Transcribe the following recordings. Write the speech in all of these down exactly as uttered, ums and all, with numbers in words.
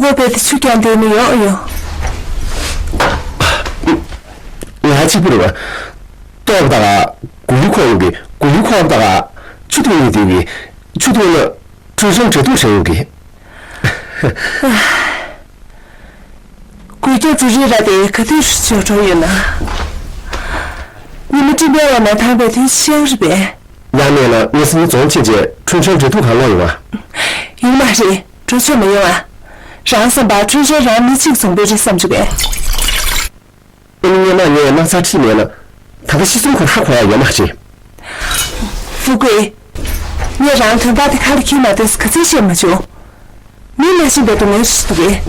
ཁོ་བས་དེ་ཆུ་རྐྱང་དེ་ནི་ཡོག་ཡོག་ང་གཅིག་པུ་རེད་པ། ལྟོགས་པ་དང་གུ་ཡུ་ཁོག་ཡོང་གི། གུ་ཡུ་ཁོག་པ་དང་ཆུ་འཐུང་ནས་བསྡད་གི། ཆུ་འཐུང་ན་ཁྲུན་ཧྲན་འབྲེལ་གཏུག་བྱས་ཡོང་གི། འགུལ་སྐྱོད་འབྲུ་རིགས་ར་དེ་ག་དུས་འབྱོར་འགྲོ་ཡོད་ན། ཉི་མ་སྤྲིན་པའི་འོག་ནས་ཐར་པའི་དུས་ཤེས་རེད་པས། ཡང་མེད་ན་ངས་སང་ཉིན་རྫོང་ཕྱིན་རྗེས་ཁྲུན་ཧྲན་འབྲེལ་གཏུག་གང་ལོག་ཡོང་ང་། ཡོང་མ་རེད། འགྲོ་ཆོག་མ་ཡོང་ཨ། རང་བསམ་པར་ཁྲུན་ཧྲན་རང་མི་གཅིག་རྫོང་དཔོན་རེད་བསམ་བྱུང་བས། ཨ་ནི་སྔོན་མ་ངས་སྣག་ཚ་ཁྲིད་མེད་ན། ད་ལྟ་ཤི་གསོན་ཁོ་ཧ་གོ་ཡ་ཡོད་མ་རེད། ཧྥུ་ཀུའེ། ངས་རང་དོན་དག་དེ་ཁ་ལ་འཁྱེར་མ་སྡོད་ས་ག་ཚོད་བཤད་མ་བྱུང་། མི་ལ་ཤི་བའི་སྡུག་བསྔལ་ཞིག་འདུག་གས།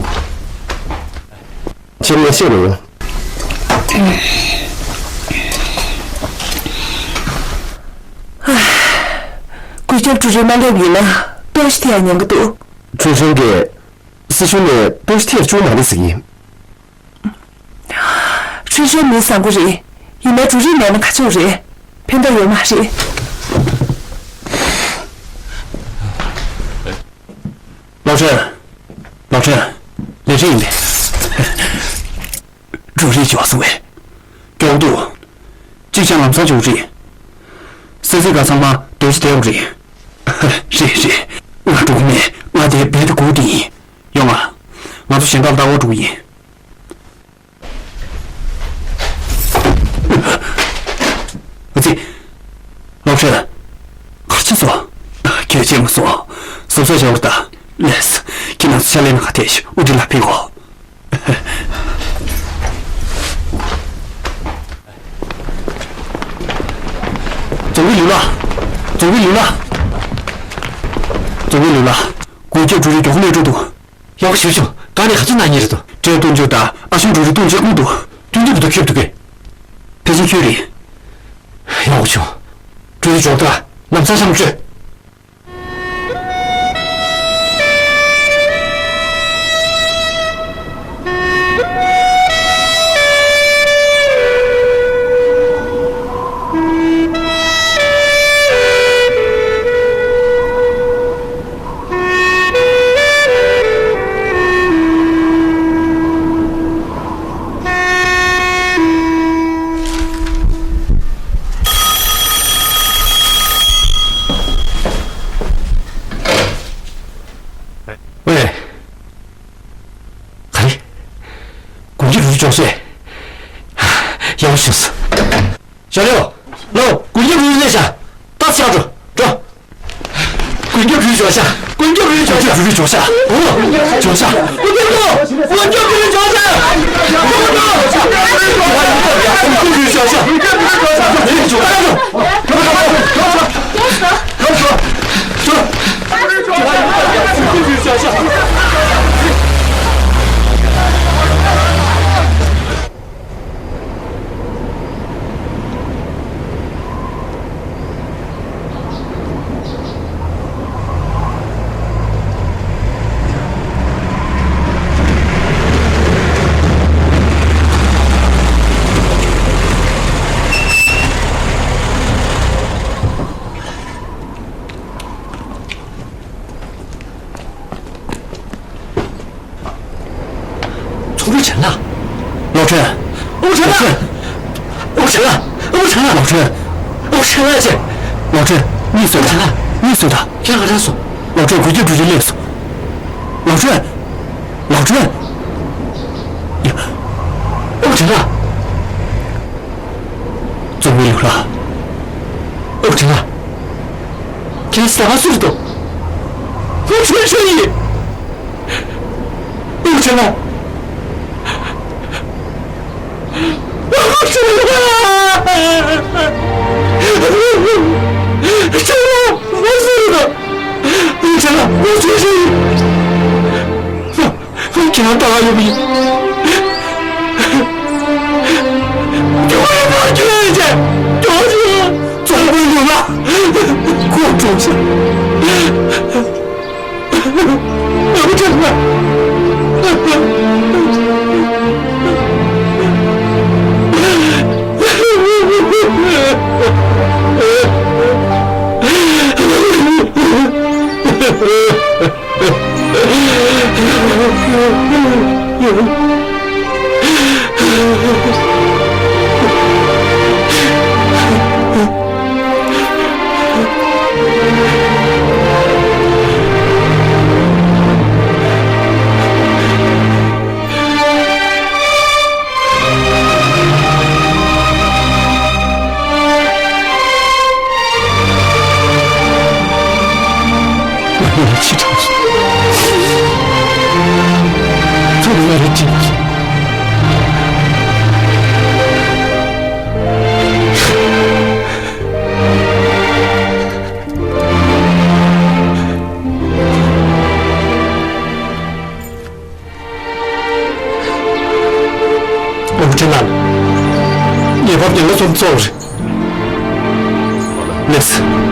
ཁྱེད་ངས་བཤད་མ་ཡོང་། འགུལ་སྐྱོད་འབྲུ་རིགས་མ་སླེབས་ཡིན་ན་ལྟོགས་ཤི་ཐེ་ཡ་ཉན་གི་འདུག་ཁྲུན་ཧྲན་གྱིས་སྲིད་གཞུང་ནས་ལྟོགས་ཤི་ཐེ་ཡ་བཅུག་མ་རེད་ཟེར་གྱི་ཡིན། ཁྲུན་ཧྲན་མི་བཟང་པོ་རེད། ཡིན་ནའི་འབྲུ་རིགས་མེད་ན་ཁ་ཕྱོགས་རེད། ཕན་ཐོགས་ཡོད་མ་རེད། ལའོ་ཁྲེན། ལའོ་ཁྲེན། ལས་བྱེད་ཡིན་པས། འབྲུ་རིགས་འབྱོར་སོང་བས། མགྱོགས་འདུག་གཅིག་ཆ་ལམ་སང་འབྱོར་རེད། སེ་སེ་ག་ཚང་མ་སྡོད་ཅི་བསྡད་ཡོད་རེད། རེད་རེད། ང་འགྲོ་གི་མེད། ང་དེ་རྦད་དེ་སྒུག་བསྡད་ཡིན། ཡོང་ང་། ང་ཚོ་གཞན་དག་ལྟ་སྐོར་འགྲོ་གི་ཡིན། ཨ་ཙི། ལའོ་ཁྲེན། ག་རེ་བྱས་སོང་། གལ་ཆེན་པོ་སོང་། གཟབ་གཟབ་བྱེད་དགོས་རེད་ད། ལེགས། ཁྱེད་རང་ཚོ་ཕྱག་ལས་གནང་ག་ཐད་ཤོག་དབུ་ཁྲིད་ལགས་ཕེབས་གོ། རྫོང་དཔོན་ལུའུ་ལགས། རྫོང་དཔོན་ལུའུ་ལགས། རྫོང་དཔོན་ལུའུ་ལགས། འགུལ་སྐྱོད་འབྲུ་རིགས་མགྱོགས་པོ་སླེབས་འགྲོ་འདུག་ཡག་པོ་བྱུང་བྱུང་། གང་ནས་ག་ཚོད་གནང་མཁན་རེད་དོ། ཀྲེན་ཏུང་ཅུན་དང་ཨ་ཞུང་འབྲུ་རིགས་བཏུང་བྱས་སྐུང་འདུག་བསྟུན་གྱི་མི་འདུག་ཁེབས་འདུག་གས། ཕལ་ཆེར་ཁྱོད་རེད། ཡག་པོ་བྱུང་། འབྲུ་རིགས་འབྱོར་ཐལ། ལམ་སང་ཤམ་བཅོས། ཝེ། ག་རེ། དགུན་ཁྱི་རུ་ཅོག་ཤེས། ཡག་པོ་བྱུང་སོང་། ཞའོ་ལིའུ། ལོ། དགུན་ཁྱི་རུ་སླེབས་ཤག་ཏོག་ཙམ་འགྲོ། འགྲོ། དགུན་ཁྱི་རུ་ཅོག་ཤག་དགུན་ཁྱི་རུ་ཅོག་ཤག་དགུན་ཁྱི་རུ་ཅོག་ཤག་འོ། ཅོག་ཤག་དགུན་ཁྱི་རུ། དགུན་ཁྱི་རུ་ཅོག་ཤག་དགུན་ཁྱི་རུ་ཅོག་ཤག་དགུན་ཁྱི་རུ་ཅོག་ཤག་ཚོང་དཔོན་ཁྲེན་ལགས། ལའོ་ཁྲེན། ཨོ་ཁྲེན་ལགས། ཨོ་ཁྲེན་ལགས། ཨོ་ཁྲེན་ལགས། ལའོ་ཁྲེན། ཨོ་ཁྲེན་ལགས་ཀྱིས། ལའོ་ཁྲེན། གཉིད་སད་དང་། ཁྲེན་ལགས། གཉིད་སད་དང་། ཁྱེད་རང་ག་རེ་སོང་། ལའོ་ཁྲེན། འགུལ་སྐྱོད་འབྲུ་རིགས་སླེབས་སོང་། ལའོ་ཁྲེན། ལའོ་ཁྲེན། ཡ། ཨོ་ཁྲེན་ལགས། རྫོང་དཔོན་ལུའུ་ལགས། ཨོ་ཁྲེན་ལགས། ཁྱེད་རང་ཟ་མ་སུ་རེད་དོ། ཨོ་ཁྲེན་ཁྲེན་ཡིན། ཨོ་ཁྲེན་ལགས། ཨོ་ཁྲེན་ལགས། ཨོ་ཁྲེན་ལགས། ཁྱེད་རང་ཟ་མ་སུ་རེད་དོ། ཨོ་ཁྲེན་ལགས། ཨོ་ཁྲེན་ཁྲེན་ཡིན། ཁྱེད་རང་ལྟ་བ་ཡོད་པ་ཡིན། ཁྱོད་ཡོད་པ་ཁྱོད་ཡོད་ཅེས། ཁྱོད་ཡོད། རྫོང་དཔོན་ལུའུ་ལགས། ཁོ་གྲོངས་ཤག་ཨ་ཁྲེན་ལགས། ང་ལ་ཅི་དྲག་སོང་། ཚུར་ང་རེ་ཅི། ཨོ་ཁྲི་ལགས། ངེས་པར་དུ་ལོ་གསུམ་ཚོགས་རེད། ལེགས།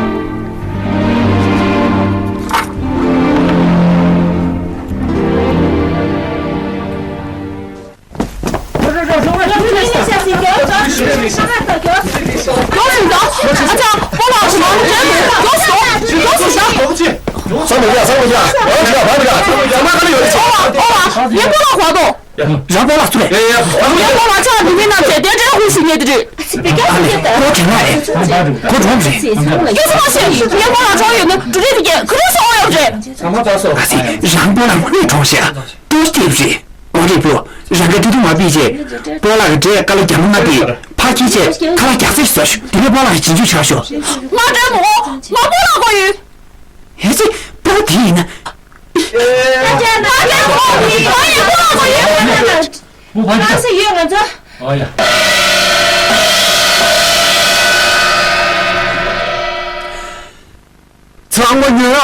རང་པོ་ལགས་ཚུར་རེད། ཡ་ཡ། ངའི་པོ་ལགས་ཆ་མི་མི་རྣམས་ཀྱིས་གདན་འདྲེན་དབུ་བཞུགས་ཉེ་དུ་རེད། ཨ་ལེ། ཁོ་དྲན་ན་རེད། ཁོ་གྲོངས་རེད། སྐྱོ་སུ་མ་ཤེས། ངའི་པོ་ལགས་གྲོངས་ཡོད་ན་འབྲུ་རིགས་དེ་གས་ག་རེ་སོང་ཡོད་རེད། ཚང་མ་ཚར་སོང་། ཨ་ཙི། རང་པོ་ལགས་དངོས་གྲོངས་ཤག་ཏོག་ཙམ་རེད། ཨོ་རེད་པོ། རང་ག་དེ་དུ་མ་ཕིག་བྱས། པོ་ལགས་ཀྱི་འདྲེ་ཀ་ལོ་རྒྱ་མ་ང་པི་ཕ་ཁྱི་བྱས་ཁ་ལག་རྒྱག་ཚེ་ཟ་ཤོག་དེ་ནས་པོ་ལགས་ཀྱི་རྗེས་འཇུག་ཆགས་ཤོག་ང་འདྲེ་མོ། ང་པོ་ལགས་དགོས་ཡོད། ཧེ་ཙི། པོ་དེ་ཡིན་ན། ཚང་མ་ཉོན་ཨ།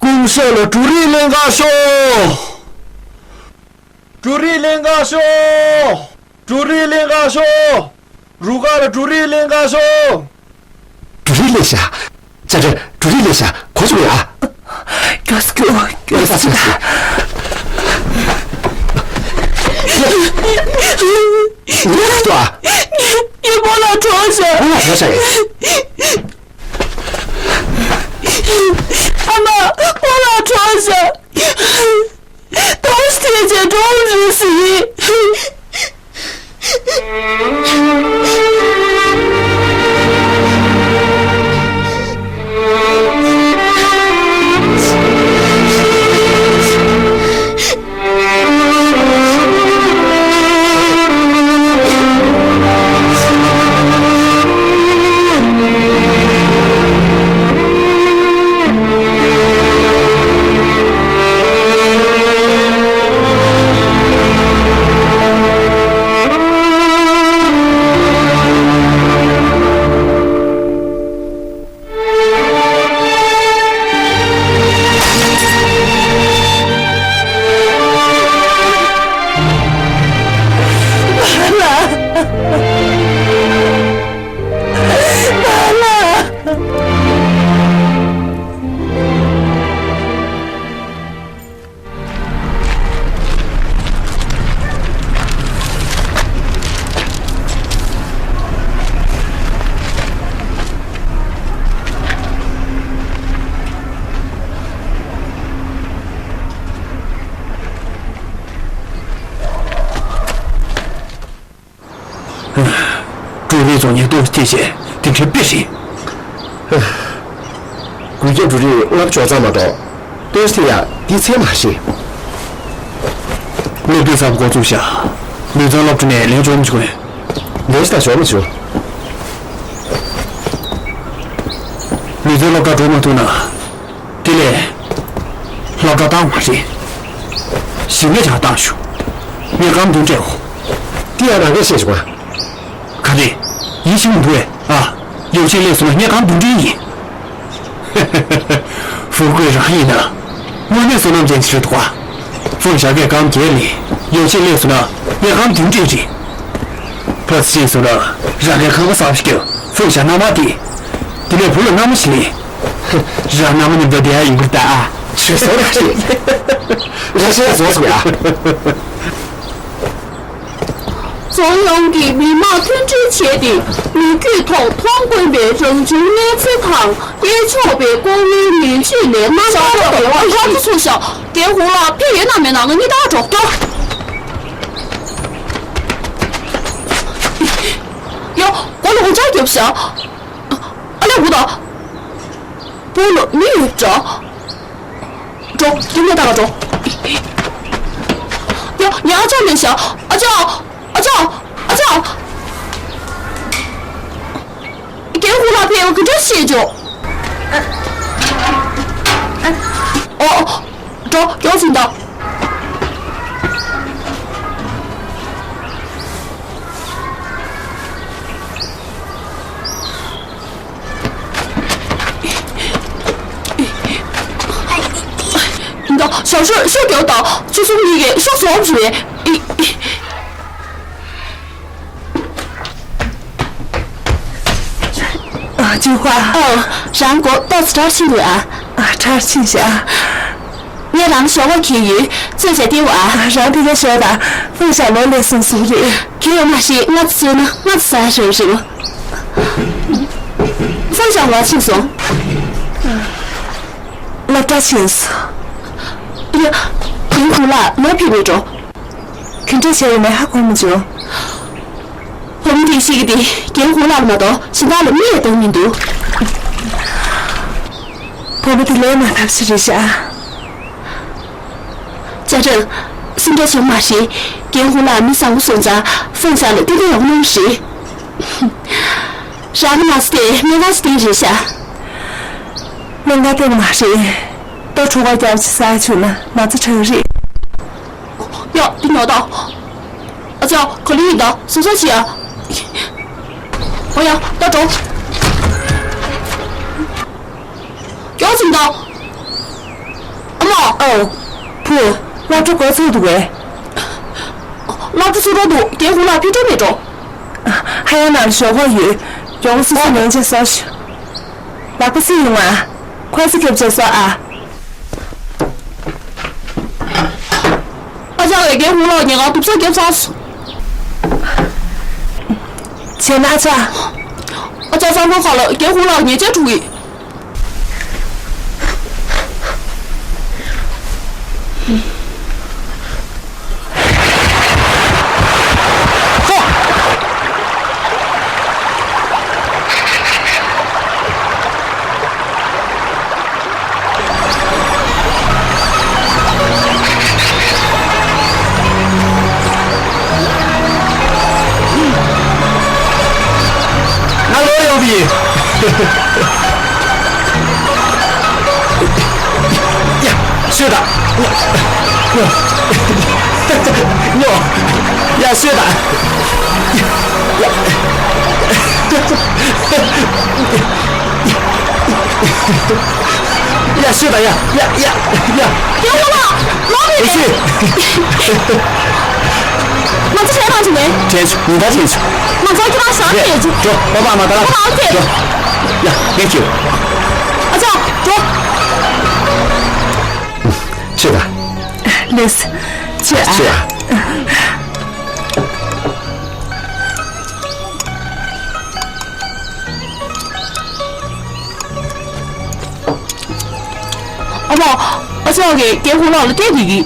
ཀུང་སེ་ལ་འབྲུ་རིགས་ལེན་ག་ཤོག་འབྲུ་རིགས་ལེན་ག་ཤོག་འབྲུ་རིགས་ལེན་ག་ཤོག་རུ་ཁག་ལ་འབྲུ་རིགས་ལེན་ག་ཤོག་འབྲུ་རིགས་ལེན་ཤག་ཅ་ཅ། འབྲུ་རིགས་ལེན་ཤག་གོ་སོང་ཡ། སྐྱོ་སྐྱོ་སྐྱོ་ས་ས་ས། ངས་པོ་ལགས་གྲོངས་ཤག་པོ་ལགས་གྲོངས་ཤག་ཡ། ཨ་མ། པོ་ལགས་གྲོངས་ཤག་ཏོག་ཙམ་བྱས་འགྲོ་རེ་ཟེར། ཀྲུའུ་ཝེ་རྫོང་ཉེན་རྟོག་ཐེ་ཆེ་དེ་འདྲ་དཔེ་རེད། འགུལ་སྐྱོད་འབྲུ་རིགས་ལྔ་བཅུ་ཙམ་མ་གཏོགས། ཏོག་ཙམ་ཡ་འདི་ཚད་མ་རེད། སློབ་དུས་ཙམ་འགོ་བཙུགས་ཤག་ལུས་རྩལ་སློབ་གྲྭ་ནས་ལན་འཇོག་མི་བྱེད་ཀྱི། ལན་ཞིག་དང་འཇོག་མི་བྱེད། ལུས་རྩལ་སློབ་གྲྭ་འགྲོ་མ་ཐུབ་ན། དེ་ལས་སློབ་གྲྭ་བཏང་བ་རེད། ཞིང་ལས་ཀྱང་བཏང་ཞུ། དངུལ་ཀྲམ་བདུན་སྤྲད་འོ། དེ་ཡང་རང་གིས་ཤེས་བྱུང་ང་། ག་རེ། ཡིད་ཆེས་མི་འདུག་ཨེ། ཨ། ཡོ་ཆེན་ལས་སུ་ན་དངུལ་ཀྲམ་བདུན་སྤྲད་ཡིན། ཧྥུ་ཀུའི་རང་ཡིན་ན། དངོས་གནས་བསོད་ནམས་ཅན་ཞིག་རེད་འདུག་ག་ཧྥུང་ཞྭ་གས་སྒམ་བརྒྱད་ལས་ཡོ་ཆེན་ལས་སུ་ན་དངུལ་ཀྲམ་བདུན་སྤྲད་རེད། ཕ་སི་ཤེས་སོང་ན་རང་གི་ཁང་པ་གསར་པ་ཞིག་ཕུག་བཞག་མནའ་མ་དེ། དེ་ནས་བུ་ལ་མནའ་མ་ཞིག་ལེན། རང་མནའ་མ་མཉམ་དུ་བསྡད་ཡ་ཡིན་པར་གདའ། ཆོས་སོ་ར་ཞེས། ར་ཤེས་རྫོགས་སོང་ཡ། རྫོང་ཡོངས་ཀྱི་མི་མང་མཐུན་སྒྲིལ་བྱས་ཏེ་མི་རྒྱུད་ཐོག་མཐོང་དཀོན་པའི་རང་བྱུང་གནོད་འཚེ་དང་གཡས་ཕྱོགས་པའི་ལྐོག་གཡོའི་ངན་ཇུས་ལས་རྣམ་པར་རྟོག་པའི་དབང་གིས། ཚུར་ཤོག་དེ་ཧུ་ལགས་ཕེབས་ཡོད་ན་མེད་ན་ང་གཉིས་ད་འགྲོ་སྐྱོ། ཡ། སྒོ་ལ་འུ་ཅག་རྒྱབ་ཤག་ཨ་ལས་འུ་ད། སྤོ་ལོ་མི་ཡོད་འདྲ། འགྲོ། དེ་ནས་ད་ག་འགྲོ། ཡ། ངའི་ཨ་ཅག་མེད་ཤག་ཨ་ཅག་ཨ་ཅག་ཨ་ཅག་རྒན་ཧུ་ལགས་ཕེབས་པ་ག་འདྲ་ཤེས་འཇོག་ཨོ། འགྲོ། ཡོང་ཟིན་ད། འདི་ཞའོ་ཧྲུའེ་ཤོག་རྒྱག་དང་། ཁྱོད་ཚོ་གཉིས་ཀས་ཤོག་བཟོ་བ་བྱེད། ཨ། ཅུན་ཧྭ། ཨ། རང་མགོ་ཏོག་ཙམ་ཁྲག་ཕྱིན་འདུག་ཨ། ཨ། ཁྲག་ཕྱིན་ཤག་ངས་རང་ཞོགས་པ་ཁྱེར་ཡོད། ཚོད་བྱས་བསྡད་ཡོད་ཨ། རང་འདི་ག་ཞོགས་དང་། ཧྥུང་ཞའོ་ལོག་སླེབས་སོང་ཟེར་གྱི་རེད། ཁྱོད་ཡོང་མ་ཤེས། ང་ཚོ་ན་ང་ཚོ་ཟ་ཡ་ཞོག་རེད། ཧྥུང་ཞའོ་ལོག་ཕྱིན་སོང་། སློབ་གྲྭ་ཕྱིན་སོང་། ཡ། ཡིན། ཁོང་ལ་ལོག་ཕེབས་པའི་འགྲོ། ག་འདྲ་བྱས་ཡོད་མེད་ཧ་གོ་མི་བྱུང་། བུ་མོ་དེས་བཤད་ཀྱི་དེ་རྒན་ཧུ་ལགས་མ་གཏོགས་གཞན་དག་ལ་མིག་ཡང་གཏོང་མི་འདུག་བུ་མོ་དེ་ལས་མ་ཐབས་ཤེས་རེད་ཤག་ཅ་ཀྲེན། སེམས་ཁྲལ་བྱེད་མ་རེད། རྒན་ཧུ་ལགས་མི་བཟང་པོ་སོང་ཙང་ཧྥུང་ཞའོ་ལ་ཏན་ཏན་ཡོང་ནོ་རེད། རང་གི་མ་ཚོ་དེ་སྨན་ཁང་ཞིག་བསྟན་རེད་ཤག་སྨན་ཁང་བསྟན་མ་རེད། ལྟོ་གྲོད་ཁོག་རྒྱབ་ཅིག་ཟ་བྱུང་ན་ན་ཚ་དྲག་རེད། ཡ། འདི་ཉོ་དང་། ཨ་ཅག། ག་ལེར་ཡིན་ད། བཟོ་ས་ཅི་ཡ། འོ་ཡ། ད་འགྲོ། ཡོང་ཟིན་ད། ཨ་མ། ཨོ། བུ། སློབ་གྲྭ་འགོ་ཚུགས་འདུག་གས། སློབ་གྲྭ་ཚུགས་འགྲོ་འདུག་རྒན་ཧུ་ལགས་ཕེབས་འགྲོ་མེད་འགྲོ། ཧ་ཡང་ནང་ཞོགས་ཁོག་ཡོད། ཡོང་སོ་སོ་ཉན་བྱས་སོ། ལག་པ་སྲིད་ཡོང་ཨ། ཁོ་ཚོ་རྒྱབ་བྱས་སོ་ཨ། ཨ་ཅག་གིས་རྒན་ཧུ་ལགས་ཉལ་ཁང་དུབ་ས་བརྒྱབ་ཚར་སོང་། བྱས་ན་ཨ་ཅག་ཨ་ཅག་གཙང་པོ་ཁ་ལ་རྒན་ཧུ་ལགས་ཉལ་ཆས་འཁྲུག་གི། ང་ལོག་ཡོང་གི་ཡིན། ཡ། ཤོད་དང་། ཉོ། ཉོ། ཡ། ཤོད་དང་། ཡ། ཡ། ཡ། ཤོད་དང་། ཡ། ཡ། ཡ། ཡ། ཡ། ཡ། ལོག་མི་ཤེས། ང་ཚོ་གྲོངས་བྱུང་ངས། དྲན་བྱུང་། ཉིན་ལྟར་དྲན་བྱུང་། ང་ཚོ་ཁྱེད་རང་ཞག་རེད། ཡ། འགྲོ། པ་ཕ་མ་ད་ལ། པ་ཕ་ཨ་ཁེ། འགྲོ། ཡ། ངས་ཁྱེར། ཨ་ཅག་འགྲོ། ཤོད་དང་། ལགས་སོ། ཤོད་ཨ། ཤོད་ཨ། ཨ་མ། ཨ་ཅག་གིས་རྒན་ཧུ་ལགས་ལ་སྟེར་དགོས་ཀྱི།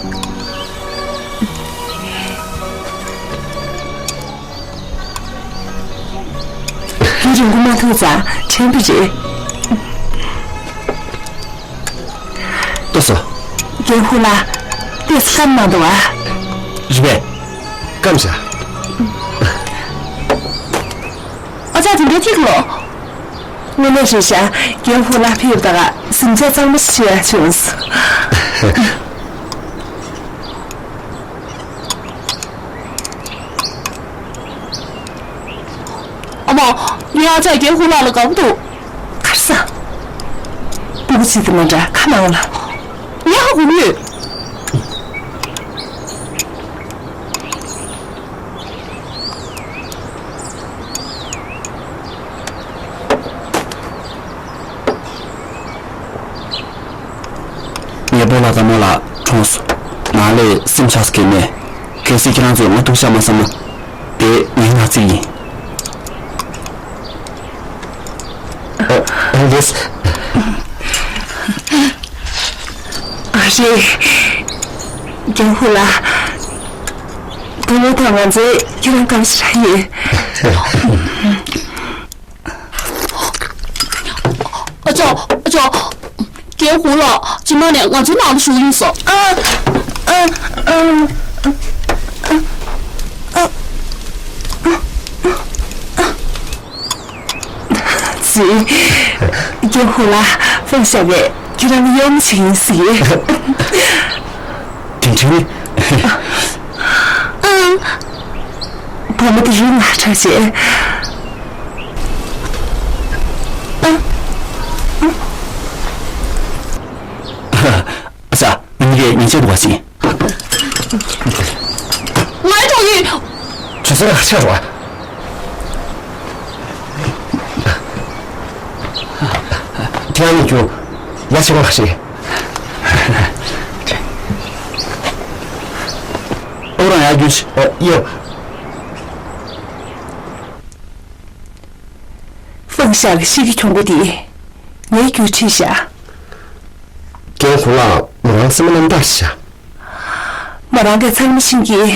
དེ་རིང་ཁོ་མ་ཐུག་ཙང་དྲན་པ་རེད། ལྟོས་སོ། རྒན་ཧུ་ལགས། ལྟོས་སོ། སྐམ་མ་འདུག་ཨ། རེད་པས། སྐམ་ཤག་ཨ་ཅག་དེ་འདྲའི་ཐིག་ལོ། དངོས་གནས་རེད་ཤག་རྒན་ཧུ་ལགས་ཕེབས་ད་ག་གཟིམ་ཆས་གཙང་མ་ཞིག་ཡ་བྱུང་སོང་། ཨ་མ། ངའི་ཨ་ཅག་རྒན་ཧུ་ལགས་ལ་དགའ་པོ་འདུག་གར་ས། སྤུ་གུ་གཅིག་དང་མ་འདྲ་ཁ་མང་ལ། ངས་ཧ་གོ་མི་ཡོད། ངའི་སྤོ་ལགས་དང་རྨོ་ལགས་གྲོངས་སོང་། ནང་ལས་སེམས་ཆགས་སུ་གས་མེད། གལ་སྲིད་ཁྱེད་རང་ཚོས་ང་ཐུག་ཤག་མ་བསམ་ན། དེ་ངའི་ངག་ཚིག་ཡིན། ཨ། ཨ། ལགས། ཨ། རེད། རྒན་ཧུ་ལགས། བུ་མོ་དང་ང་ཚོས་ཁྱེད་རང་སྐམ་ཤག་ཡིན། ཨ་ཅག་ཨ་ཅག་རྒན་ཧུ་ལགས་ཕྱི་མ་ནས་ང་ཚོའི་ནང་དུ་བཞུགས་ཡིན་ཟེར། ཨ། ཨ། ཨ། ཨ། ཨ། ཨ། ཅི། རྒན་ཧུ་ལགས། ཧྥུང་ཞ་བས་ཁྱེད་རང་ལ་གཡོག་མོ་བྱེད་ཀྱི་ཡིན་ཟེར། དེ་འདྲའི། ཨང་། བུ་མོ་དེ་རིང་ང་འཁྲབ་བྱེད། ཨང་། ཨ་ཅག་ངེད་གཉིས་ཀྱིས་ཉིན་བྱེད་འདུག་པ་ཞིག་ང་ཡི་གྲོགས་ཡིན། ཁྱོད་ཚོ་ལ་ཆ་རོགས། ཁྱེད་རང་གཉིས་ཀྱང་ཡ་ཆེ་བ་ཞིག་ཨོ་རང་ཡ་རྒྱུས་ཤིག་ཨོ་ཡོ། ཧྥུང་ཞ་གི་ཤི་གི་གྱོང་པོ་དེ་ངས་རྒྱུག་ཁྲིད་བཞག་རྒན་ཁོང་ལ་མོ་རང་སེམས་ནང་འདར་བཞག་མོ་རང་གི་ཚང་མ་ཤེས་ཀྱི།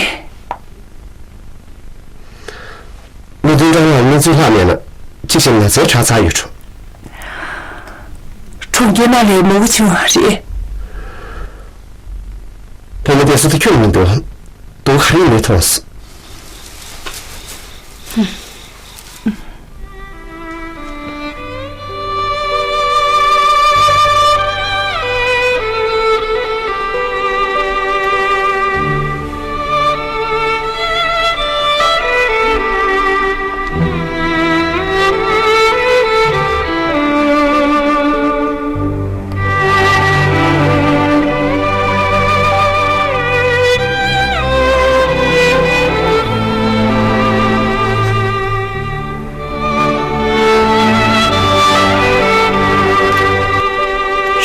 ལོ་བདུན་གྲངས་ལ་གནས་ཚུལ་ལྷག་མེད་ན་གཅིག་བྱས་ན་ཚེ་ཁྲག་ཚ་ཡོད་འགྲོ། གྲོང་ཁྱེར་ནང་ལ་མང་པོ་བྱུང་བ་རེད། བུ་མོ་དེ་སུ་དེ་ཁྱོད་མི་འདུག་དུང་ག་རེ་མི་མཐོང་སོང་།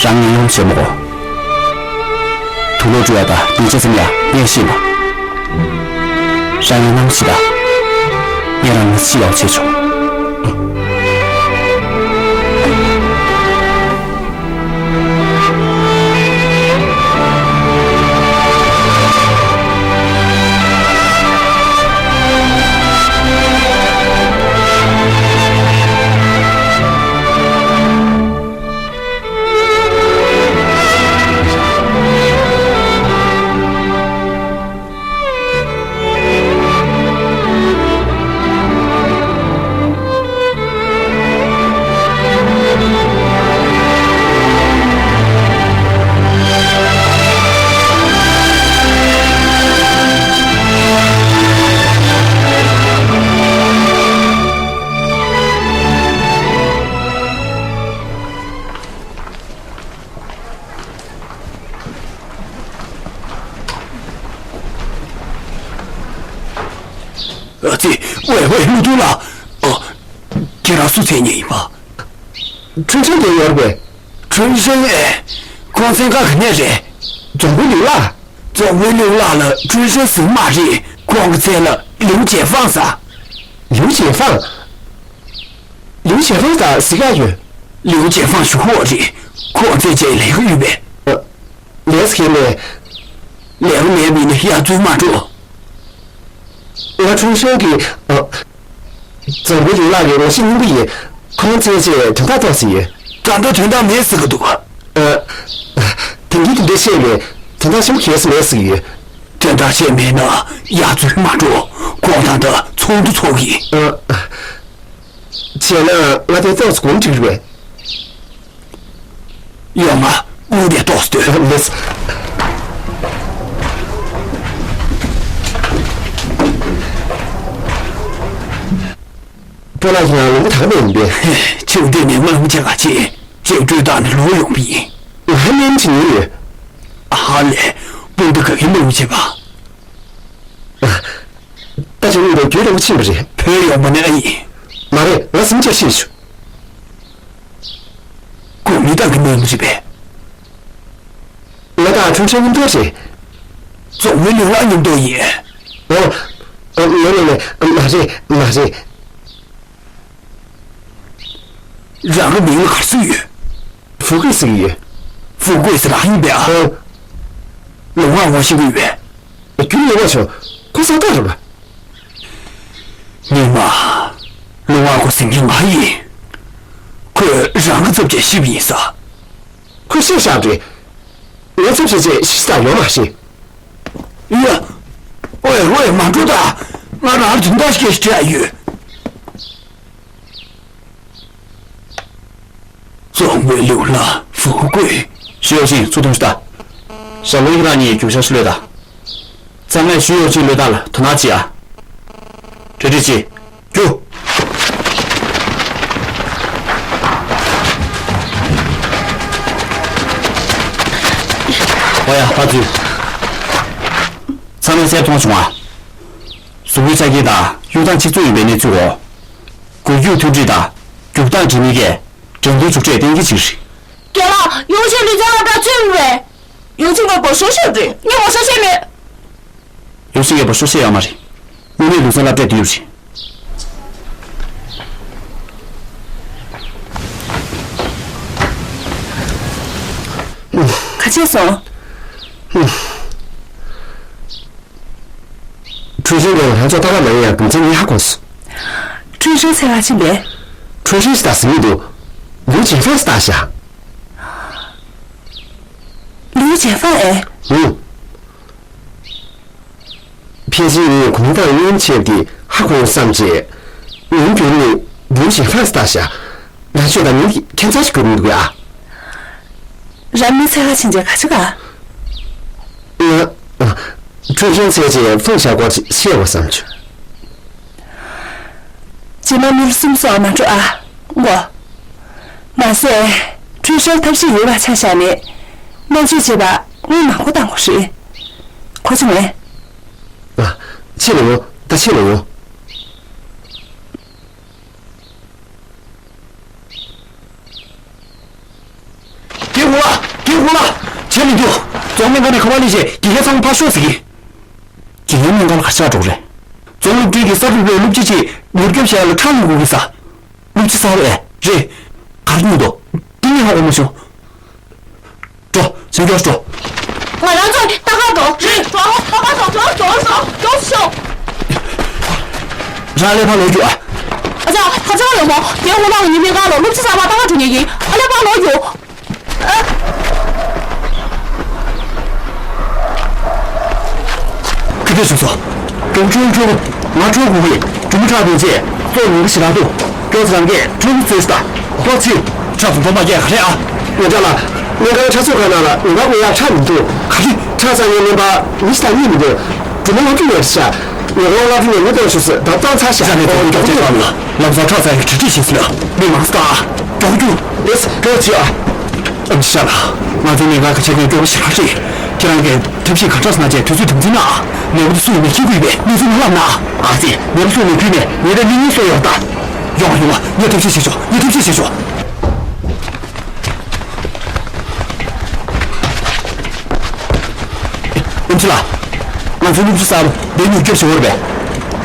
རང་ངན་སློང་བྱེད་མི་དགོས། དུག་ལོག་བཀྲུ་ཡ་དང་སྡིངས་ཆ་འཛེམ་ཡ་ངས་ཤེས་མ། རང་ངན་སློང་བྱེད་དང་། ངས་རང་ངོ་ཤེས་ཡག་བྱེད་ཆོག་ཨ་ཙི། ཝེ་ཝེ། ལུའུ་ཏུང་ལགས། ཨོ། ཁྱེད་རང་སུ་མཚན་སྙན་ཡིན་པ། ཁྲུན་ཧྲེང་དེ་ཡོད་རེད་པས། ཁྲུན་ཧྲེང་ཨེ། ཁོང་མཚན་ག་ག་ནས་རེད། རྫོང་དཔོན་ལུའུ་ལགས། རྫོང་དཔོན་ལུའུ་ལགས་ལ་ཁྲུན་ཧྲེང་ཟེར་མ་རེད། ཁོང་གི་མཚན་ལ་ལིའུ་ཅེ་ཧྥང་ཟེར། ལིའུ་ཅེ་ཧྥང་། ལིའུ་ཅེ་ཧྥང་ད་གཟིགས་ཡག་ཡོད། ལིའུ་ཅེ་ཧྥང་ཞུ་ཁོ་རེད། ཁོ་རྩེད་ཆས་ལས་ཀ་ཡོད་པས། ཨ། ལས་ཀ་མེད། ལས་ཀ་མེད་པས་ན་ཡར་འཛུལ་མ་འགྲོ། ང་ཁྲུན་ཧྲེང་གི། ཨ། རྫོང་དཔོན་ལིའུ་ལགས་ཀྱི་ངོ་ཤེས་རྙིང་པ་ཡིན། ཁོང་རྩེད་ཆས་དོན་དག་ཏོག་ཙམ་ཡོད། ད་ལྟ་དོན་དག་མེད་ཟེར་གི་འདུག་ཨ། དེང་གི་དེ་འདྲ་བཤད་ནས་དོན་དག་ཆེན་པོ་གལ་སྲིད་མེད་ཟེར་གི་ཡོད། དོན་དག་ཆེ་མེད་ན་ཡར་འཛུལ་མ་འགྲོ། ཁོང་ད་ལྟ་ཚོགས་འདུ་ཚོགས་ཀྱི། ཨ། བྱས་ན་ང་དེ་ཏོག་ཙམ་སྒུག་འགྲིག་རེད་པས། ཡོང་ང་། དངུལ་དེ་ཏོག་ཙམ་སྟོན། མེད། སྤོ་ལགས་ཡིན་ན་ལུང་པ་ད་ག་མེད་ཡིན་པས། ཆུ་འདི་ནས་མང་ཆེ་ག་ཆེ་ཅེས་སྤྲོད་སྟངས་ནི་ལོ་ཡོང་པ་ཡིན། ང་ཧ་ལམ་ཅི་ཉིན་ཡོད། ཧ་ལས། སྤུན་ཟླ་ག་གི་མང་ཆེ་བ། ད་ཅི་ཉིན་དུ་རྒྱུན་རིང་པོ་ཕྱིན་པ་རེད། བོད་ཡོང་པ་ནི་ཨ་ཡིན། མ་རེད། ང་སེམས་ཆེར་ཤེས་བྱུང་། གོང་མི་དག་གི་མི་མི་རེད་པས། ང་དང་ཁྲུན་ཧྲེང་མཉམ་དུ་རེད། རྫོང་དཔོན་ལུའུ་ལགས་མཉམ་དུ་ཡིན། ཨོ། ཨ། ལེ་ལེ་ལེ། མ་རེད། མ་རེད། རང་གི་མིང་ལ་ག་རེ་ཟེར་གྱི་ཡོད། ཧྥུ་ཀུའེ་ཟེར་གྱི་ཡོད། ཧྥུ་ཀུའེ་ཟེར་རང་ཡིན་པས་ཨ། ཨོ། ལུང་པ་ངོ་ཤེས་ཀྱི་ཡོད་པས། རྒྱུས་ཡོད་པ་བྱུང་། ཁོ་ས་ཏག་རེད་པ། ཉི་མ། ལུང་པ་ཁོ་ཟེར་མཁན་ང་ཡིན། ཁོས་རང་གི་ཚབ་བྱས་ཤི་བ་ཡིན་ས། ཁོས་བཤད་བཞག་རེད། ངའི་ཚབ་བྱས་བྱས་ཤི་ས་ཡོད་མ་རེད། ཡ། ཝེ་ཝེ། མ་འགྲོ་ད། ང་རང་ལ་དོན་དག་ཞིག་འདྲི་ཡ་ཡོད། ཨོ་ཝེ་ལུ་ལ་ཧྥུ་ཀུའེ། ཞུ་ཡོ་ཆིན་ཚུར་ཐོན་ཤོག་དང་། ཞྭ་ལུ་ཡིས་རང་ཉིད་རྒྱུག་ཤར་ཕྱིར་གློད་དང་། ཚང་མས་ཞུ་ཡོ་ཆིན་གློད་སྟངས་ལ་དོ་སྣང་བྱེད་ཨ། གྲ་སྒྲིག་བྱེད། རྒྱུགས། ཨོ་ཡ། ཕར་འཛུལ། ཚང་མས་གསལ་པོ་མཐོང་བྱུང་ཨ། གཟུགས་པོའི་ཆ་རྐྱེན་དང་གཡུག་སྟངས་གཅིག་མཚུངས་ཡིན་པའི་གནས་ཚུལ་འོ། འགུལ་སྐྱོད་མཐུན་སྒྲིལ་དང་རྒྱུག་སྟངས་འདྲ་མིན་གྱིས་འགྲན་བསྡུར་འཇུག་འབྲས་གཏན་འཁེལ་བྱེད་ཀྱི་རེད། རྒན་ལགས། ཡོ་ཆིན་ལུས་རྩལ་སློབ་གྲྭར་ཚུད་མེད། ཡོ་ཆིན་གྱིས་འབོ་ཤོར་བྱས་རེད། ངས་འབོ་ཤོར་བྱས་མེད། ཡོ་ཆིན་གྱིས་འབོ་ཤོར་བྱས་ཡོད་མ་རེད། དངོས་གནས་ལུས་རྩལ་སློབ་གྲྭར་བསྡད་ཡོད་རེད། ག་བྱས་སོང་། ཁྲུན་ཧྲེང་གིས་ང་ཚོར་ལྟ་ག་མ་ཡོང་ཡག་རྒྱུ་མཚན་ངས་ཧ་གོ་སོང་། ཁྲུན་ཧྲེང་འཚོལ་ག་ཕྱིན་པས། ཁྲུན་ཧྲེང་ཞེ་དྲག་ཟིན་གྱི་འདུག་ལིའུ་ཅན་ཧྥང་ཞེ་དྲག་ཤག་ལིའུ་ཅན་ཧྥང་ཨེ། ཨུ། ཕལ་ཆེར་ངས་གུང་ཐང་གཡུག་བྱས་ཏེ་ཧ་གོ་བསམ་བྱས། ངས་ཁྱོད་ནི་ལིའུ་ཅན་ཧྥང་ཞེ་དྲག་ཤག་ང་ཁྱོད་དང་མིང་ཁྱད་མཚར་ཞིག་གྱུར་འདུག་ཨ། རང་མི་འཚོལ་ག་ཕྱིན་བྱས་ག་ཅི་ག་ང་། ཁྲུན་ཧྲེང་འཚོལ་བྱས་ཧྥང་ཞེ་དྲག་སྐོར་ཞིག་བཤད་དགོས་བསམ་བྱུང་། རྗེས་མ་མི་ལོ་གསུམ་སོགས་མ་འགྲོ་ཨ། མགོ། མ་ཟད། ཁྲུན་ཧྲེང་ཐབས་ཤེས་ཡོད་པ་ཆ་བཞག་ནས། སྨན་བཅོས་བྱེད་པ་སྔོན་མ་མགོ་བཏང་དགོས་རེད། གོ་བྱུང་ངས། ཨ། ཕྱི་ལ་ཡོང་། ད་ཕྱི་ལ་ཡོང་། རྒན་ཧུ་ལགས། རྒན་ཧུ་ལགས། བྱེད་མི་འདུག་རྫོང་སྨན་ཁང་ནས་ཁ་པར་སླེབས་བྱས་དགེ་རྒན་ཚང་མ་ཕར་ཤོག་ཟེར་གི། དགེ་རྒན་སྨན་ཁང་ལ་ག་རེ་བྱེད་ག་འགྲོ་གི་རེད། རྫོང་སློབ་གྲྭའི་གི་གསར་འགོད་པའི་སློབ་སྤྱི་ཅིག་མྱུར་སྐྱོབ་བྱེད་ཡག་ལ་ཁྲག་བླུག་དགོས་ཀྱི་ས། སློབ་སྤྱི་གསར་པ་ཨེ་རེད། ག་རེ་སྨྱོ་འདུག་འདི་གཉིས་ཧ་གོ་མ་བྱུང་། འགྲོ། ཞབས་ཀྱོག་འགྲོ། ང་རང་ཚོ་ལྟ་ག་འགྲོ། རེད། འགྲོ། ལྟ་ག་འགྲོ། འགྲོ། འགྲོ། འགྲོ། འགྲོ་ཤོག་རང་ལས་ཕར་ལོག་རྒྱུགས་ཨ། ཨ་ཅག་ཧ་ཅང་ཡོད་མོ། རྒན་ཧུ་ལགས་ཉི་མའི་སྒང་ལ་སློབ་སྤྱི་གསར་པ་ལྟ་ག་འགྲོ་མཁན་ཡིན། ཨ་ལས་ཕར་ལོག་རྒྱུགས། ཁ་གཏད་བྱུང་སོང་། ཀྲོང་ཀྲོང་ཀྲོང་། ང་ཁྲོ་དགོས་ཀྱི། གྲུ་མོ་ཁྲག་འཐུང་ཆེད་ཙོག་ཉུང་གི་ཞེ་དྲག་འདུག་ཀྱོག་ཙེ་རང་གིས་ཁྲོ་མོ་བཙོས་ཤོག་དང་། ཧོ་ཚི། ཁྲག་འཐུང་ཐོག་མ་རྒྱག་ག་རེད་ཨ། ཉེ་དྲག་ལ། སྨན་ཁང་ཁྲག་མཛོད་ཁང་ནང་ལ་ཉེན་ཁ་དངོས་ཡག་ཁྲག་མི་འདུག་ག་རེ། ཁྲག་བཙལ་མཁན་སྨན་པ་མི་ཞིག་དང་གཉིས་མི་འདུག་གྲུ་མོ་སློབ་ཕྲུག་ཡོད་ཤག་ཉེ་དགོང་སློབ་ཁྲིད་ནས་མི་གཏོང་ཆོག་ཟེར་ད་བཏང་ཚར་ཤག་ཅག་ནས་མགྱོགས་པོ་ལྟ་དགོས། ལམ་སང་ཁྲག་བཙལ་ཡག་གྲ་སྒྲིག་བྱས་ཟིན། མི་མང་སྟེ། མགྱོགས་རྒྱུགས། ལེས་མགྱོགས་བྱེད་ཨ། ཨམ་ཆི་ཤ་ལགས། ང་ཚོའི་ལས་ཀ་ག་བྱེད་མཁན་སྐྱོ་པོ་ཞེ་དྲག་རེད། ཁྱེད་རང་གིས་ཐབས་ཤེས་གང་དྲག་གནང་བྱས་དུས་ཚོད་དམ་འཛིན་གནང་ཨ། ནད་པ་དེ་སུ་ཡིན་མིན་མཁྱེན་གྱི་ཡོད་པས་གནས་ཚུལ་མ་ལབ་ན། ཨ་ཙི། ནད་པ་སུ་ཡིན་མིན་ཁུལ་ནས་ངས་ད་གླེང་གླེང་སོགས་ཡོད་ད། ཡོང་ཡོང་། ངས་ཐབས་ཤེས་བྱེད་ཆོག་ངས་ཐབས་ཤེས་བྱེད་ཆོག་ཨམ་ཆི་ལགས། ང་ཚོའི་སློབ་སྤྱི་གསར་པ་འདིར་མྱུར་སྐྱོབ་བྱེད་དགོས་རེད་པས།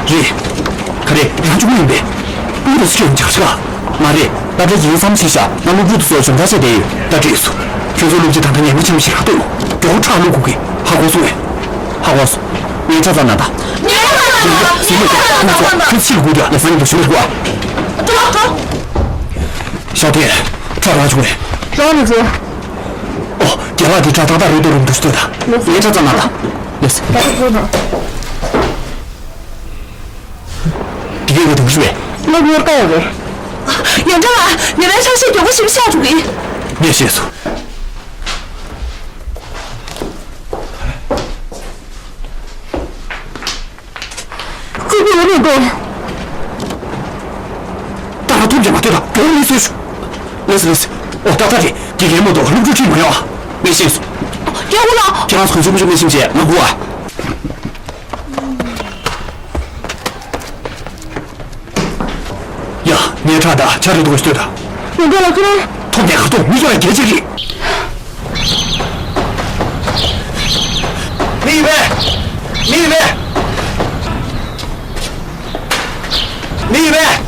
རེད། ག་རེ། རང་གཅུང་མོ་ཡིན་པས། སྤུ་གུ་དང་སུ་ཡོང་ཆག་ཆག་མ་རེད། སློབ་གྲྭའི་འགན་འཛིན་ཚང་མ་ཕྱིན་ཤག་ང་སློབ་ཕྲུག་དེ་ཚོ་སྦྱོང་བརྡར་བྱས་བསྡད་ཡོད། ད་བྲིས་སོང་། ཁྱོད་ཚོ་སློབ་སྤྱི་ད་ལྟ་ཉེན་ཁ་ཆེན་པོ་ཞིག་ལ་ལྟོས། མགྱོགས་པོ་ཁྲག་བླུག་དགོས་ཀྱི། ཧ་གོ་སོང་ངས། ཧ་གོ་སོང་། ངས་ཁྲག་བཙལ་ན་ད། ངས་ཁྲག་བཙལ་ན་ད། ཟིན་མོ་ཁྱོད་ཚོ་ཁྱོད་ཕྱི་ལ་སྒུག་དུས་ལ་ཟ་ཡིན་དུ་ཞུ་དགོས་ཨ། འགྲོ་འགྲོ། ཞའོ་ཐེ། ཁྲག་རག་བྱུང་ངས། རག་མི་བྱུང་། ཨོ། རྒན་ལགས་དེ་ཁྲག་ཏག་ཏག་རེད་འདུག་རུམ་དུ་ཞུ་དོད་ད། ངས་ཁྲག་བཙལ་ན་ད། ལེས། ད་ཁོ་ན། དེ་གས་ཀྱི་དུང་ཞུ་བས། སློབ་ཡོར་ཀ་ཡོད་རེད། ཡོན་ཀྲང་ལགས། ཉེ་བའི་ཆར་ཞིག་མགྱོགས་པོ་ཞིབ་བཤད་འགྲོ་གི། ངས་ཤེས་སོང་། ཁོས་ཀྱི་འོ་ནས་འགྲོ། ད་ར་ཐུབ་ཀྱང་མ་ཐུབ་ད་མགྱོགས་མི་བཟོས་ཤོག་ལེས་ལེས། ཨོ་ཏག་ཏག་རེད། དགེ་རྒན་མ་གཏོགས་སློབ་ཕྲུག་ཁྲིད་མ་ཡོང་ཨ། ངས་ཤེས་སོང་། རྒན་ཧུ་ལགས། ཁྱེད་རང་ཚོ་གང་བྱུང་མང་བྱུང་མི་ཤེས་བྱས་ང་སྒུག་ཨ། ཡ། ངས་ཁྲག་ད་ཆ་རེ་འདུག་ལྟོས་ད། ཡོན་ཀྲང་ལགས་ཁྱེད་རང་། ཐོབ་ནས་ཁ་ཐོག་མི་སྐྱོ་བའི་གལ་ཆེ་རེད། མི་ཡོད་པས། མི་ཡོད་པས། མི་ཡོད་པས།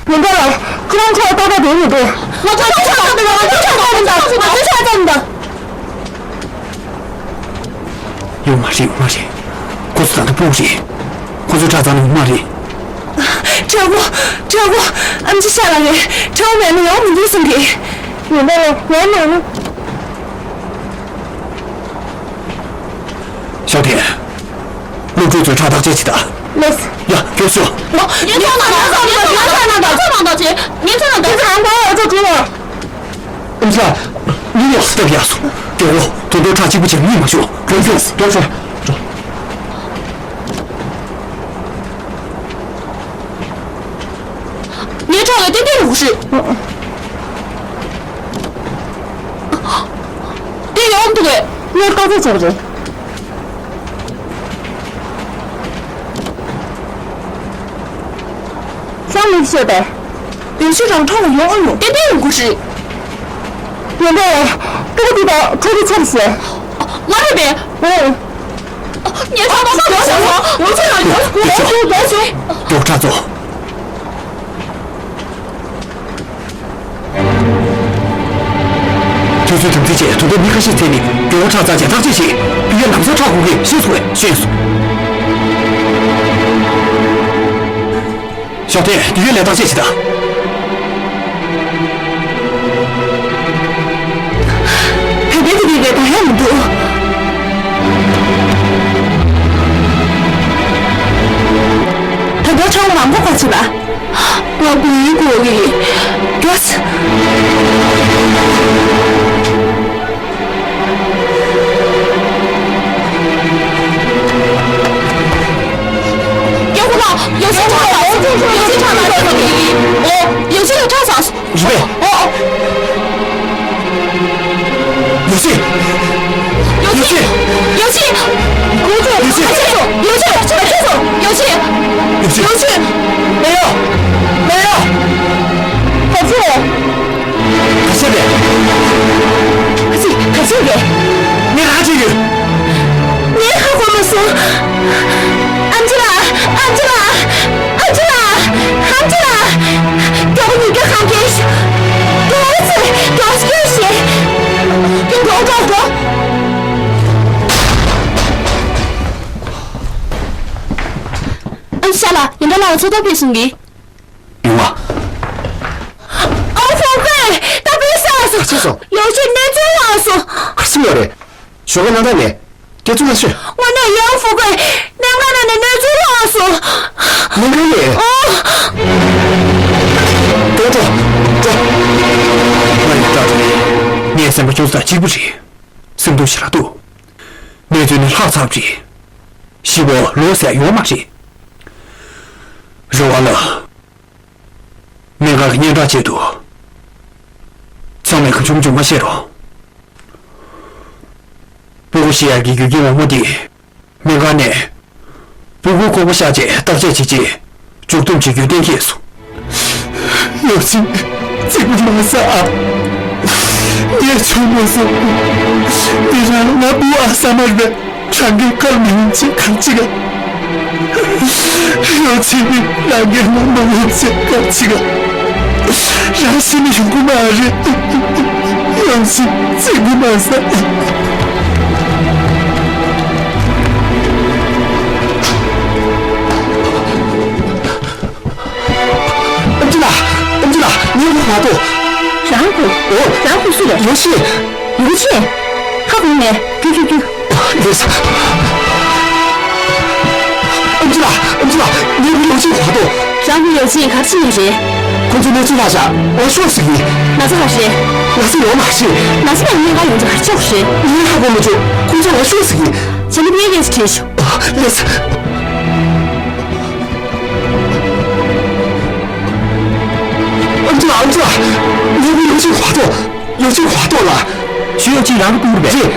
ཡོན་ཀྲང་ལགས། ཁྱེད་རང་ཁྲག་ཏག་ཏག་འདོན་མི་འདུག་ང་ཚོ་ཁྲག་ཏག་ཏག་འདོན་པ། ང་ཚོ་ཁྲག་ཏག་ཏག་འདོན་པ། ང་ཚོ་ཁྲག་ཏག་ཏག་འདོན་པ། ཡོད་མ་རེད། ཡོད་མ་རེད། ཁོ་ཚོ་ད་ལྟ་སྤུ་གུ་རེད། ཁོ་ཚོ་ཁྲག་བཙལ་ན་ཡོད་མ་རེད། དྲག་པོ། དྲག་པོ། ཨམ་ཆི་ཤ་ལགས་རེད། དྲག་པོ་མེད་ན་ཡོང་མི་འདུག་བསམ་གི། ཡོད་མ་རེད། ཡོད་མ་རེད། ཞའོ་ཐེ། སློབ་ ཁྱོད་ཚོས་ཁྲག་བརྟག་དཔྱད་བྱེད་དང་། ལགས་སོ། ཡ། མགྱོགས་ཤོག་ངས་ཚོ་ནང་ལ་ཚོ་ནང་ལ་ཚོ་ནང་ལ་ཚོ་ནང་ལ་ཚོ་ནང་ལ་ཚོ་ནང་ལ་ཚོ་ནང་ལ་ཚོ་ནང་ལ་ཚོ་ནང་ལ་ཨ་ཙི། མི་ཡོང་སྟབས་ཡག་སོང་། སྐྱོ་བོ། དོན་དུ་ཁྲག་གཅིག་པུ་ཅིག་གཉིད་མ་ཤོར། འགྲོ་འགྲོ་འགྲོ་འགྲོ། ངའི་ཁྲག་ལ་ཏན་ཏན་ཡོང་གི་རེད། དེ་ཡོང་འདུག་གས། ངས་བཀག་འགོག་བྱས་པ་རེད། གསང་མི་ཤེས་པས། ཡོ་ཤི་རང་ཁྲོམ་ལ་ཡོང་ཨ་ཡོང་། ཏན་ཏན་ཡོང་གི་རེད། ཡོང་པས། སྤུ་གུ་འདི་དང་ཁྲོ་རུ་ཚར་ཟེར། ང་རེད་པས། ཨོ། ངས་ཁྲག་ཏོག་ཏོག་ཡོང་བྱུང་། ཡོང་བྱུང་ཡོང་བྱུང་། མགྱོགས་ཤོག་མགྱོགས་ཤོག་མགྱོགས་ཤོག་ཁྲག་ཚོ། དུས་ཚོད་དམ་འཛིན་བྱས། དོ་བདག་མི་ཁ་ཤས་བཙལ་ནས་མགྱོགས་པོ་ཁྲག་བཙལ་བྱས་བརྟག་དཔྱད་བྱེད། དུས་ཡུན་ལམ་སང་ཁྲག་འགོག་གི། ཤེས་སོང་ངས། ཤེས་སོང་། ཞའོ་ཐན། དུས་ཡུན་ལ་བརྟག་དཔྱད་བྱེད་དང་། བོད་པའི་དེ་རིགས་རེད་པ། ཡང་མི་འདུག་ད་ལྟ་ཁྲག་མང་པོ་བཀག་བྱས་པ། ང་མགོ་ཡུ་འགུལ་གྱི་ཡོད། ཡག་པོ་ལ། ཡོ་ཆེན་ཁྲག་ཟ་སོང་། ཡོ་ཆེན་ཁྲག་ཟ་སོང་། ཨོ། ཡོ་ཆེན་ལ་ཁྲག་ཟ་སོང་། རེད་པས། ཨོ། ཡོ་ཆེན། ཡོ་ཆེན། ཡོ་ཆེན། ཡོ་ཆེན། ཡོ་ཆེན། ཡོ་ཆེན། ཡོ་ཆེན། ཡོ་ཆེན། ཡོ་ཆེན། མེ་ཡོ། མེ་ཡོ། ཨ་ཙི། ག་བྱས་པས། ཨ་ཙི། ག་བྱས་པས། ངས་རང་བྱས་ཡོད། ངས་ཧ་གོ་མ་སོང་། ཨམ་ཆི་ལགས། ཨམ་ཆི་ལགས། ཨམ་ཆི་ལགས། ཨམ་ཆི་ལགས། མགྱོགས་པོ་ཉིན་རྒྱུན་གང་གས། མགྱོགས་ཚེ། མགྱོགས་ཤོག་ཤེས། འགྲོ་འགྲོ་འགྲོ། ཨམ་ཆི་ལགས། ཡོན་ཏན་ལགས་ཚོད་ལྟ་ཕེབས་སོང་གི། ཡོང་བ། ཨོ། ཧྥུང་ཧྥུང་། ད་དཔེ་བསགས་སོང་། ཆི་སོང་། ཡོ་ཆེན་གནས་ཚུལ་ལྷག་སོང་། ག་རེ་ཟེར་ཡོད་རེད། ཞོགས་ཀ་ནང་ད་ནས། སྐྱེ་ཚུལ་ལ་ཤོད། དངོས་གནས་ཡང་ཧྥུང་ཧྥུང་། གནམ་གང་ནང་ནས་གནས་ཚུལ་ལྷག་སོང་། གནམ་གང་ནས། ཨོ། འགྲོ་འགྲོ་འགྲོ། ང་ཡི་བཀྲ་འགྲོ། ངའི་སེམས་པ་ཁྱོད་ཚོ་དང་གཅིག་པ་རེད། སེམས་སྡུག་ཞེ་དྲག་འདུག་གནས་ཚུལ་ནི་ལྷག་ཚར་བ་རེད། ཤི་བོ་ལོ་ཟེར་ཡོད་མ་རེད། རེ་བ་ལ། སྨན་ཁང་གི་སྙན་གྲགས་ཆེད་དུ། ཚང་མས་གང་བྱུང་བྱུང་མ་བཤད་རོགས། སྤུ་གུ་ཤི་ཡག་གི་རྒྱུ་རྐྱེན་འོག་མ་དེ། སྨན་ཁང་ནས། སྤུ་གུ་ཁོག་པ་བཤགས་རྗེས་བརྟག་དཔྱད་བྱས་རྗེས། མཇུག་སྡོམ་བྱེད་རྒྱུ་གཏན་འཁེལ་སོང་། ཡོ་ཆེན། ཚིག་པ་མ་ཟ་ཨ། ངས་ཆོག་མ་སོང་། དེ་རིང་ང་སྤུ་གུ་ཨ་ས་མར་བས། རང་གི་ཁར་མི་ཡོང་ཆེད་གར་ཅིག་ག་ཡོ་ཆེན། རང་གི་ངོ་མ་ཡོང་ཆེད་གར་ཅིག་ག་རང་ཤི་ནས་ཡོང་གི་མ་རེད། ཡོ་ཆེན། ཚིག་པ་མ་ཟ། ཨམ་ཆི་ལགས། ཨམ་ཆི་ལགས། ངའི་བུ་མ་གཏོགས། རང་བུ། ཨོ། རང་བུ་སུ་རེད། ཡོ་ཤི། ཡོ་ཤི། ཧ་གོ་མེད། རྒྱུགས་རྒྱུགས་རྒྱུགས། ལགས་སོ། ཨམ་ཆི་ལགས། ཨམ་ཆི་ལགས། ངའི་བུ་ཡོ་ཤི་མ་གཏོགས། རང་བུ་ཡོ་ཤི་ག་རེ་བྱེད་ཡོད་རེད། ཁོ་ཚོ་གནས་ཚུལ་ལྷག་བཞག་ང་ཤོག་ཟེར་གི། ན་ཚ་ག་རེ་རེད། ན་ཚ་ཡོད་མ་རེད། ན་ཚ་ཡང་སྨན་ཁང་ཡོང་རྒྱུ་ག་རེ་ཆོག་རེད། ངས་ཧ་གོ་མ་བྱུང་། ཁོ་ཚོ་ང་ཤོག་ཟེར་གི། བྱས་ན་ངས་ངས་བྲིས་ཤོག་ལགས་སོ། ཨམ་ཆི་ལགས། ཨམ་ཆི་ལགས། ངའི་བུ་ཡོ་ཆེན་གོ་ཐོག་ཡོ་ཆེན་གོ་ཐོག་ལ། ཞུ་ཡོ་ཆེན་རང་གི་སྤུ་གུ་རེད་པས། རེད།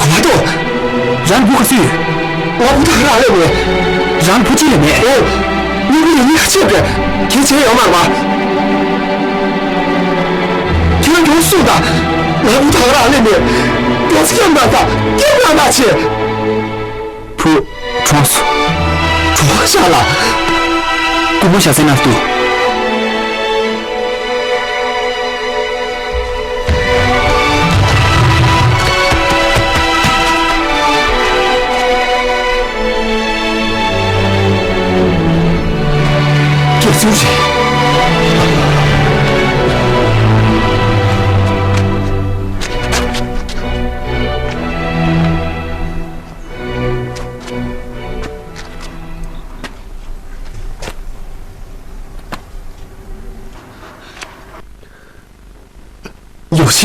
གོ་ཐོག་རང་བུ་ག་ཚོད་ཡོད། ང་བུ་ད་ག་རང་ལས་མེད། རང་བུ་གཅིག་ལས་མེད། ཨོ། ངའི་བུ་ཡོད་ནི་ཁ་ཆེ་བས། གལ་ཆེ་ཡོད་མ་རེད་པ། ཁྱོད་མགྱོགས་སུ་ད། ང་བུ་ད་ག་རང་ལས་མེད། མགྱོགས་སྐྱབས་གནང་དང་། སྐྱབས་གནང་དང་ཆེ། བུ། གྲོངས་སོང་། གྲོངས་ཤག་ལགས། སྐུ་ངོ་ཞྭ་སེར་ནང་དུ། སྐྱེ་ཚུལ་རེད།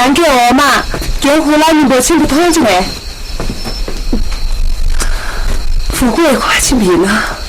རང་གི་འོ་མ། རྒན་ཧུ་ལ་གཉིས་པོ་ཆེན་པོ་མཐོང་བྱུང་ངས། ཕྲུ་གུ་ཡི་གོ་ཆེན་པོ་ཡིན་ན།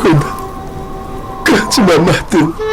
ཁོ་ན་གང་ཅི་མ་མ་སྟེར།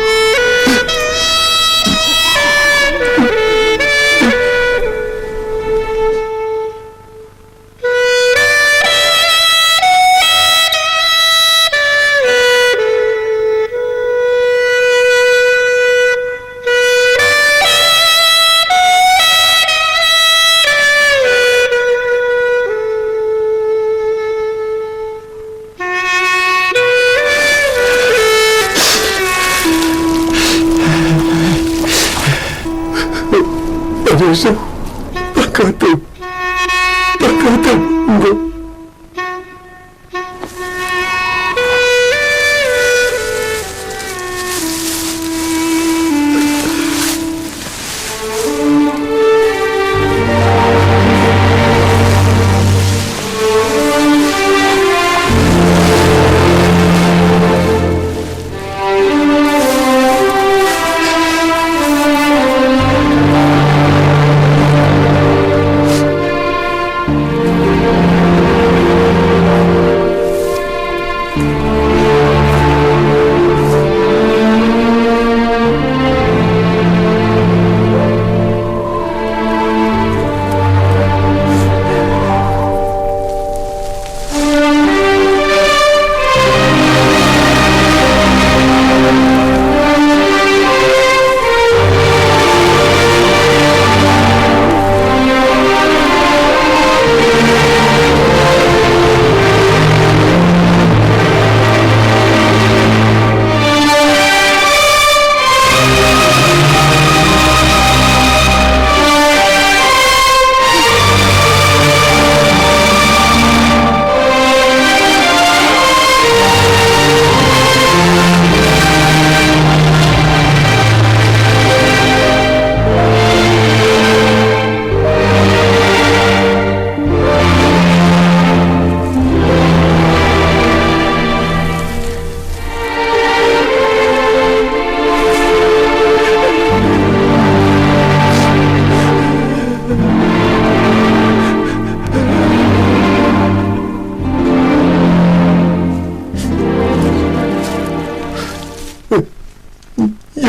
ཨ་ནེ་ཧྲ། ད་ག་ཏེ། ད་ག་ཏེ་འགོ།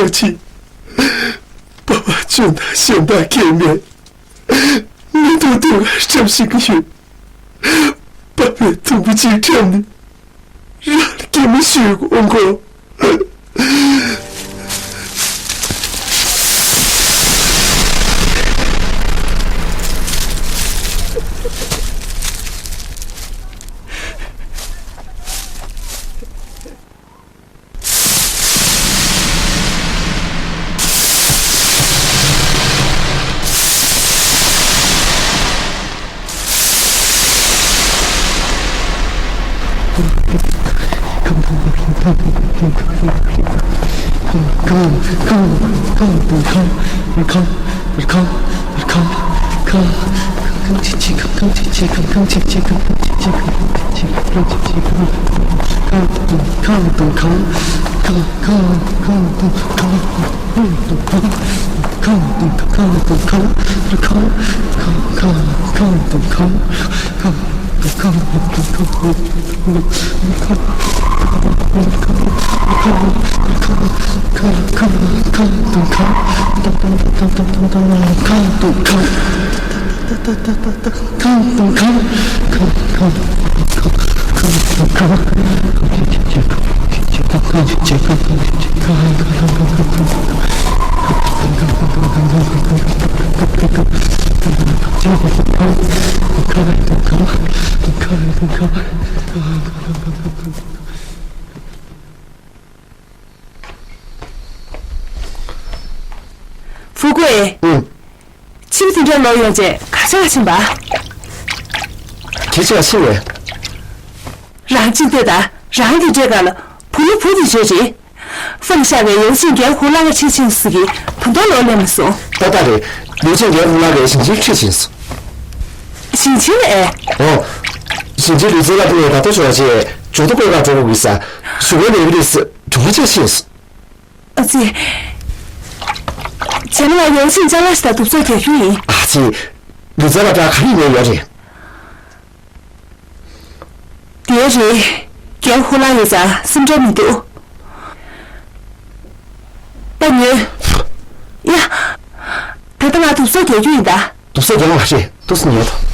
ཡ་ཆི། པ་ཕ་ཆོས་དང་གཞན་དག་གེགས་མེད། མི་སྡུག་སྡུག་ག་བཀྲམ་ཤེས་ཀྱི་ཡོད། པ་ཕས་དུམ་བུ་གཅིག་བཀྲམ་ནས་རང་ལ་སྐྱེལ་མ་ཞུས་འོང་གོ། ཧྥུ་ཀུའེ། ཨུ། ཕྱིར་དེ་འདྲ་ལོག་ཡོང་རྗེས་ག་ཆ་ག་ཕྱིན་པ། ཁྱེད་ཅག་ཕྱིན་ནས། རང་ཕྱིན་ལྟོས་དང་། རང་གི་འདྲེ་ག་ལ་བུ་མོ་བུ་དེ་རེད་རེད། ཧྥུང་ཤ་བའི་ཡོ་ཆིན་རྒན་ཧུ་ལང་ག་ཁྲིད་ཕྱིན་སུ་གི་ད་དུང་ལོག་སླེབས་མ་སོང་། ཏག་ཏག་རེད། ཡོ་ཆིན་རྒན་ཧུ་ལང་ག་ཞིང་ཆེན་ཁྲིད་ཕྱིན་སོང་། ཞིང་ཆེན་ཨེ། ཨོ། ཞིང་ཆེན་ལུས་རྩལ་ལ་ཕུལ་བའི་ད་ལྟ་ཞོགས་ཆེ་ཇོ་ཏོ་བཀོད་ག་འགྲོ་དགོས་ཀྱི་ས། ཞུ་བའི་ལས་རིགས་སྒྲུང་ཆ་ཤེས། ཨ་ཙི། བྱས་ན་ང་ཡོ་ཆིན་ཅ་ལག་ཞིག་དང་དུབ་ཚོགས་རྒྱག་རྒྱུ་ཡིན། ཨ་ཙི། ལུས་རྩལ་ལ་ད་ག་རེ་ཡོད་རེད། དེ་རེད། རྒྱལ་ཧུ་ལག་ཡོད་ཙང་སེམས་ཁྲལ་མི་འདུག། པ་ཉོས། ཡ། ད་ལྟ་ང་དུག་སོགས་རྒྱག་རྒྱུ་ཡིན་ད། དུག་སོགས་རྒྱག་མ་ཤེས། དུག་སོགས་ཉོས་དང་།